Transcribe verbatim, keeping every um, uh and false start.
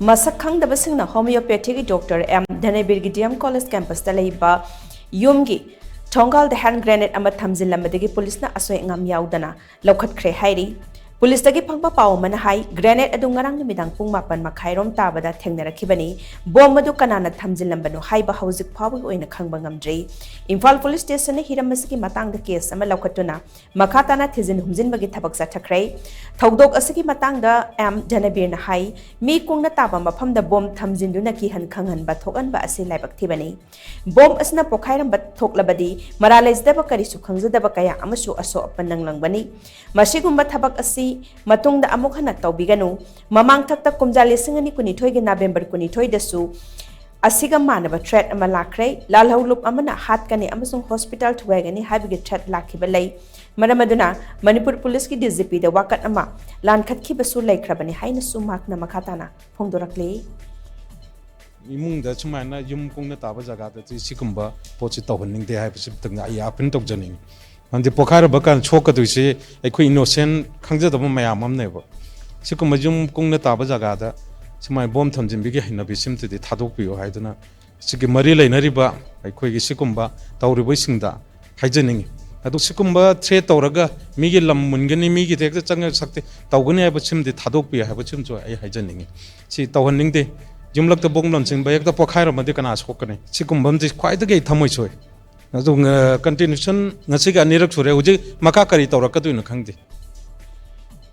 ꯃꯁꯛ ꯈꯪꯗꯕꯁꯤꯡꯅ ꯍꯣꯃꯤꯌꯣꯄꯦꯊꯤꯒꯤ ꯗꯣꯛꯇꯔ ꯑꯦꯝ ꯙꯅꯕꯤꯔꯒꯤ ꯗꯤ ꯑꯦꯝ ꯀꯣꯂꯦꯖ ꯀꯦꯝꯄꯁꯇ ꯂꯩꯕ ꯌꯨꯝꯒꯤ ꯊꯣꯡꯒꯥꯜꯗ ꯍꯦꯟ ꯒ꯭ꯔꯦꯅꯦꯗ ꯑꯃ ꯊꯝꯖꯤꯜꯂꯝꯕꯗꯒꯤ ꯄꯨꯂꯤꯁꯅ ꯑꯁꯣꯏ ꯑꯉꯥꯝ ꯌꯥꯎꯗꯅ ꯂꯧꯈꯠꯈ꯭ꯔꯦ ꯍꯥꯏꯔꯤ꯫ ꯄꯨꯂꯤꯁꯇꯒꯤ ꯐꯪꯕ ꯄꯥꯎ ꯑꯃꯅ ꯍꯥꯏ, ꯒ꯭ꯔꯦꯅꯦꯗ ꯑꯗꯨ ꯉꯔꯥꯡ ꯅꯨꯃꯤꯗꯥꯡ ꯄꯨꯡ ꯃꯥꯄꯟ ꯃꯈꯥꯏꯔꯣꯝ ꯇꯥꯕꯗ ꯊꯦꯡꯅꯔꯛꯈꯤꯕꯅꯤ꯫ ꯕꯣꯝ ꯑꯗꯨ ꯀꯅꯥꯅ ꯊꯝꯖꯤꯜꯂꯝꯕꯅꯣ ꯍꯥꯏꯕ ꯍꯧꯖꯤꯛ ꯐꯥꯎꯕꯒꯤ ꯑꯣꯏꯅ ꯈꯪꯕ ꯉꯝꯗ꯭ꯔꯤ꯫ ꯏꯝꯐꯥꯜ ꯄꯨꯂꯤꯁ ꯁ꯭ꯇꯦꯁꯟꯅ ꯍꯤꯔꯝ ꯑꯁꯤꯒꯤ ꯃꯇꯥꯡꯗ ꯀꯦꯁ ꯑꯃ ꯂꯧꯈꯠꯇꯨꯅ ꯃꯈꯥ ꯇꯥꯅ ꯊꯤꯖꯤꯟ ꯍꯨꯝꯖꯤꯟꯕꯒꯤ ꯊꯕꯛ ꯆꯠꯊꯈ꯭ꯔꯦ꯫ ꯊꯧꯗꯣꯛ ꯑꯁꯤꯒꯤ ꯃꯇꯥꯡꯗ ꯑꯦꯝ ꯙꯅꯕꯤꯔꯅ ꯍꯥꯏ, ꯃꯤ ꯀꯨꯡꯅ ꯇꯥꯕ ꯃꯐꯝꯗ ꯕꯣꯝ ꯊꯝꯖꯤꯟꯗꯨꯅ ꯀꯤꯍꯟ ꯈꯪꯍꯟꯕ ꯊꯣꯛꯍꯟꯕ ꯑꯁꯤ ꯂꯥꯏꯕꯛ ꯊꯤꯕꯅꯤ꯫ ꯕꯣꯝ ꯑꯁꯤꯅ ꯄꯣꯈꯥꯏꯔꯝꯕ ꯊꯣꯛꯂꯕꯗꯤ ꯃꯔꯥꯜ ꯂꯩꯖꯗꯕ ꯀꯔꯤꯁꯨ ꯈꯪꯖꯗꯕ ꯀꯌꯥ ꯑꯃꯁꯨ ꯑꯁꯣꯛ ꯑꯄꯟ ꯅꯪꯂꯝꯒꯅꯤ꯫ ꯃꯁꯤꯒꯨꯝꯕ ꯊꯕꯛ ꯑꯁꯤ ꯃꯇꯨꯡꯗ ꯑꯃꯨꯛ ꯍꯟꯅ ꯇꯧꯕꯤꯒꯅꯨ꯫ ꯃꯃꯥꯡꯊꯛꯇ ꯀꯨꯝꯖꯥ ꯂꯤꯁꯤꯡ ꯑꯅꯤ ꯀꯨꯟꯅꯤꯊꯣꯏꯒꯤ ꯅꯕꯦꯝꯕꯔ ꯀꯨꯟꯅꯤꯊꯣꯏꯗꯁꯨ ꯑꯁꯤꯒ ꯃꯥꯟꯅꯕ ꯊ꯭ꯔꯦꯠ ꯑꯃ ꯂꯥꯛꯈ꯭ꯔꯦ꯫ ꯂꯥꯜꯍꯧ ꯂꯨꯞ ꯑꯃꯅ ꯍꯥꯠꯀꯅꯤ ꯑꯃꯁꯨꯡ ꯍꯣꯁꯄꯤꯇꯥꯜ ꯊꯨꯒꯥꯏꯒꯅꯤ ꯍꯥꯏꯕꯒꯤ ꯊ꯭ꯔꯦꯠ ꯂꯥꯛꯈꯤꯕ ꯂꯩ꯫ ꯃꯔꯝ ꯑꯗꯨꯅ ꯃꯅꯤꯄꯨꯔ ꯄꯨꯂꯤꯁꯀꯤ ꯗꯤ ꯖꯤ ꯄꯤꯗ ꯋꯥꯀꯠ ꯑꯃ ꯂꯥꯟꯈꯠꯈꯤꯕꯁꯨ ꯂꯩꯈ꯭ꯔꯕꯅꯤ ꯍꯥꯏꯅꯁꯨ ꯃꯍꯥꯛꯅ ꯃꯈꯥ ꯇꯥꯅ ꯐꯣꯡꯗꯣꯔꯛꯂꯤ꯫ ꯏꯃꯨꯡꯗ ꯁꯨꯃꯥꯏꯅ ꯌꯨꯝ ꯀꯨꯡꯅ ꯇꯥꯕ ꯖꯒꯥꯗꯗꯤ ꯁꯤꯒꯨꯝꯕ ꯄꯣꯠꯁꯤ ꯇꯧꯍꯟꯅꯤꯡꯗꯦ ꯍꯥꯏꯕꯁꯤꯃꯇꯪ ꯑꯩ ꯑꯥꯄꯤꯜ ꯇꯧꯖꯅꯤꯡꯉꯤ꯫ ꯃꯔꯝꯗꯤ ꯄꯣꯈꯥꯏꯔꯕ ꯀꯥꯟꯗ ꯁꯣꯛꯀꯗꯣꯏꯁꯤ ꯑꯩꯈꯣꯏ ꯏꯅꯣꯁꯦꯟ ꯈꯪꯖꯗꯕ ꯃꯌꯥꯝ ꯑꯃꯅꯦꯕ꯫ ꯁꯤꯒꯨꯝꯕ ꯌꯨꯝ ꯀꯨꯡꯅ ꯇꯥꯕ ꯖꯒꯥꯗ ꯁꯨꯃꯥꯏꯅ ꯕꯣꯝ ꯊꯝꯖꯤꯟꯕꯒꯤ ꯍꯩꯅꯕꯤꯁꯤꯃꯇꯗꯤ ꯊꯥꯗꯣꯛꯄꯤꯌꯨ ꯍꯥꯏꯗꯨꯅ ꯁꯤꯒꯤ ꯃꯔꯤ ꯂꯩꯅꯔꯤꯕ ꯑꯩꯈꯣꯏꯒꯤ ꯁꯤꯒꯨꯝꯕ ꯇꯧꯔꯤꯕꯁꯤꯡꯗ ꯍꯥꯏꯖꯅꯤꯡꯉꯤ꯫ ꯑꯗꯨ ꯁꯤꯒꯨꯝꯕ ꯊ꯭ꯔꯦꯠ ꯇꯧꯔꯒ ꯃꯤꯒꯤ ꯂꯝ ꯃꯨꯟꯒꯅꯤ, ꯃꯤꯒꯤ ꯍꯦꯛꯇ ꯆꯪꯉ ꯁꯛꯇꯤ ꯇꯧꯒꯅꯤ ꯍꯥꯏꯕꯁꯤꯃꯗꯤ ꯊꯥꯗꯣꯛꯄꯤꯌꯨ ꯍꯥꯏꯕꯁꯤꯃꯁꯨ ꯑꯩ ꯍꯥꯏꯖꯅꯤꯡꯉꯤ꯫ ꯁꯤ ꯇꯧꯍꯟꯅꯤꯡꯗꯦ꯫ ꯌꯨꯝꯂꯛꯇ ꯕꯣꯝ ꯂꯪꯁꯤꯟꯕ ꯍꯦꯛꯇ ꯄꯣꯈꯥꯏꯔꯝꯃꯗꯤ ꯀꯅꯥ ꯁꯣꯛꯀꯅꯤ? ꯁꯤꯒꯨꯝꯕ ꯑꯃꯗꯤ ꯈ꯭ꯋꯥꯏꯗꯒꯤ ꯑꯩ ꯊꯃꯣꯏ ꯁꯣꯛꯏ꯫ ꯑꯗꯨ ꯀꯟꯇꯤꯅ꯭ꯌꯨꯁꯟ ꯉꯁꯤꯒ ꯑꯅꯤꯔꯛ ꯁꯨꯔꯦ꯫ ꯍꯧꯖꯤꯛ ꯃꯈꯥ ꯀꯔꯤ ꯇꯧꯔꯛꯀꯗꯣꯏꯅꯣ ꯈꯪꯗꯦ꯫